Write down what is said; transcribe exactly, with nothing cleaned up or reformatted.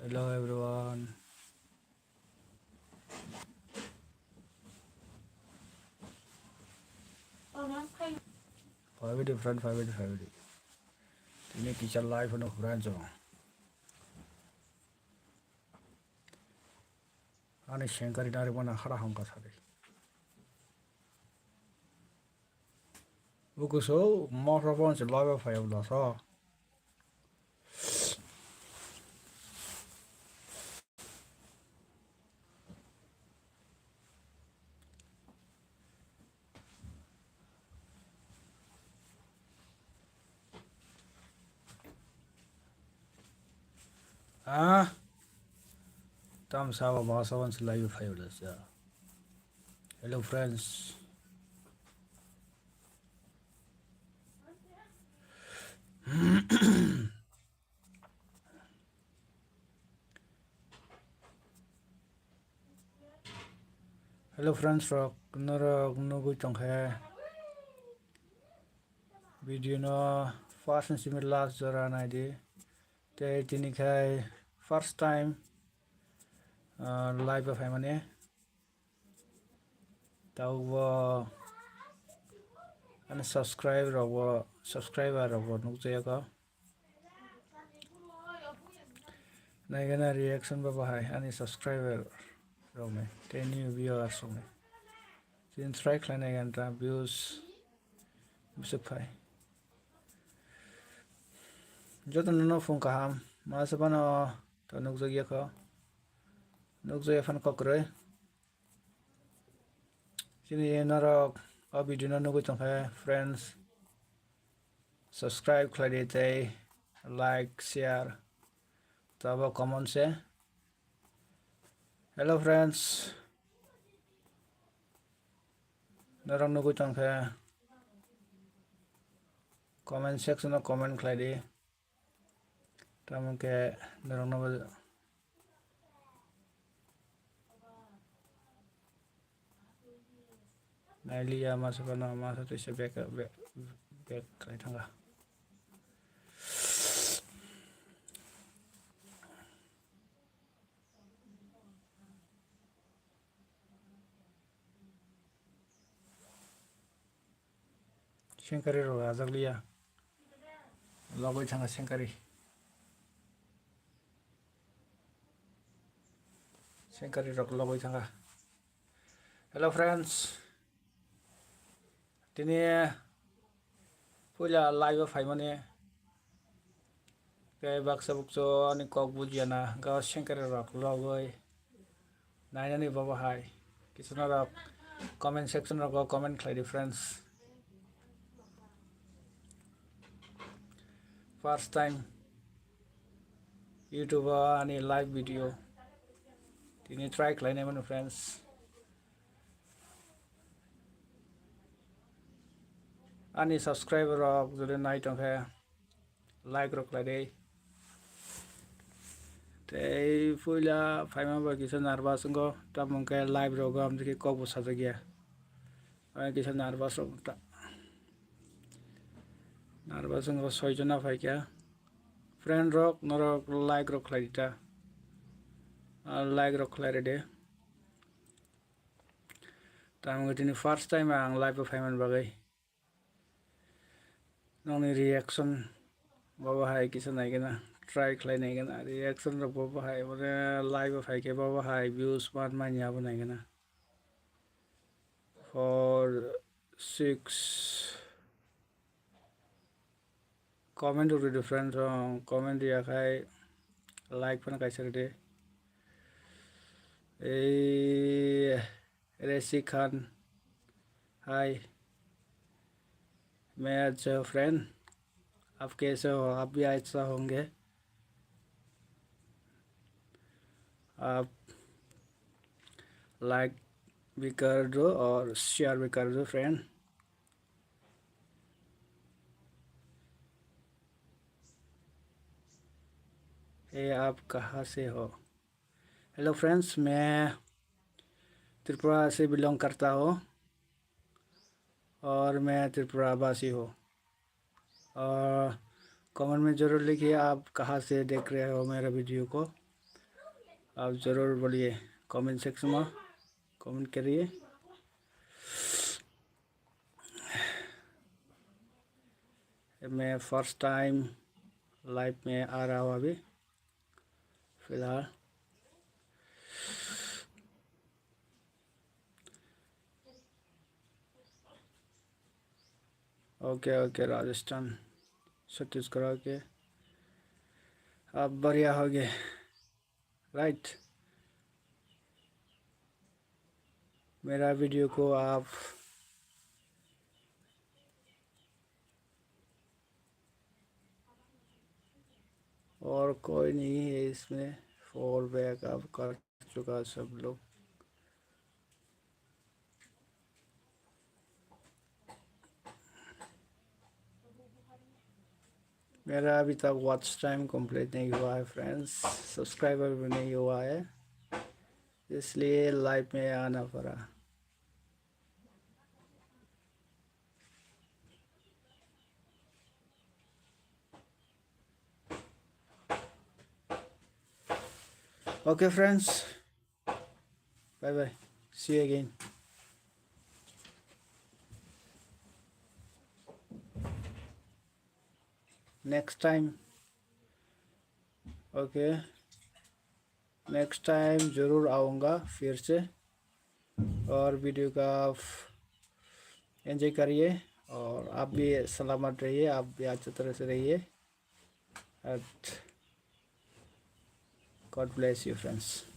Hello everyone. Five different, five, five. Tini teacher life no friends. Ani sengkari nari mana hara hangka sari. Buku so microphone se live fire bla so. Ah, tam sabo ba sawan se live fire bla so. Hello friends. Hello friends rok, norok nugwi tongkhe video no first ni simi last jora naidi. Tei tini khai first time, ah, live o phaimani. Taubo ani subscribe rokbo, subscriber rokbo nukjagwi. Naigana reaction ba bahai ani subscriber rokni tei new viewers rokni. Chini try khlai naigana ta views bwswk phai. Jotono no phung kaham, masa phano to nukjakya kho. Nukjakya phano kok kwrwi. Chini norok o video no nugwi tongkhe, friends, subscribe khlai di tei like, share, tabo comment se. Hello friends, norok nugwi tongkhe comment section o comment khlai di. Tamo khe norokno bo nailiya masa phano masa tisa bek bek bek khlai thanga. Sengkari rok rajak liya. Logoi thanga sengkari. Sengkari rok logoi thanga. Hello friends. Tini puila live o phaimani. Tei baksa bukcho ani kok bujiya na, hwnkhe o sengkari rok logwi nainani bobo hai. Kisa norok comment section rogo comment khlai di, friends. First time YouTube o ani live video tini try khlai nai mano, friends. Ani subscriber rok jodi nai tongkhe, like rok khlai di. Tei puila phaima bai kisa nervous wngo, tamo hwnkhe live rogo amtwi khe kok bo sajak ya. Bai kisa nervous rok ta, nervous wngo, soi jona phaikha. Friend rok, norok like rok khlai di ta. Ah, like rok khlai rw di. Tamo hwnkhe tini first time ang live o phaimani bagwi. Nokni reaction bobo hai kisa naigena, try khlai naigena, reaction rok bobo hai, mane live o phaikhe bobo hai views man manya abo naigena. Four, six, comment rwdi friends, rok comment riya khai like phano kaisa rwdi. Ei Resi Khan, hi. मैं अच्छा हूँ friend, आप कैसे हो? आप भी अच्छा होंगे। आप like भी कर दो और share भी कर दो friend। ए आप कहाँ से हो? Hello friends, मैं त्रिपुरा से बिलोंग करता हूँ और मैं त्रिपुरा वासी हूँ। और कमेंट में ज़रूर लिखिए आप कहाँ से देख रहे हो मेरा वीडियो को। आप जरूर बोलिए, कमेंट सेक्शन में कमेंट करिए। मैं फर्स्ट टाइम लाइव में आ रहा हूँ अभी फिलहाल। ओके ओके, राजस्थान, छत्तीसगढ़ के आप बढ़िया हो गए। राइट, मेरा वीडियो को आप और कोई नहीं है इसमें, फॉल बैक आप कर चुका सब लोग। मेरा अभी तक वॉच टाइम कंप्लीट नहीं हुआ है फ्रेंड्स, सब्सक्राइबर भी नहीं हुआ है, इसलिए लाइव में आना पड़ा। Okay friends, bye bye, see you again. Next time, okay, next time जरूर आऊँगा फिर से, और वीडियो का आप एंजॉय करिए, और आप भी सलामत रहिए, आप भी अच्छी तरह से रहिए। And God bless you friends.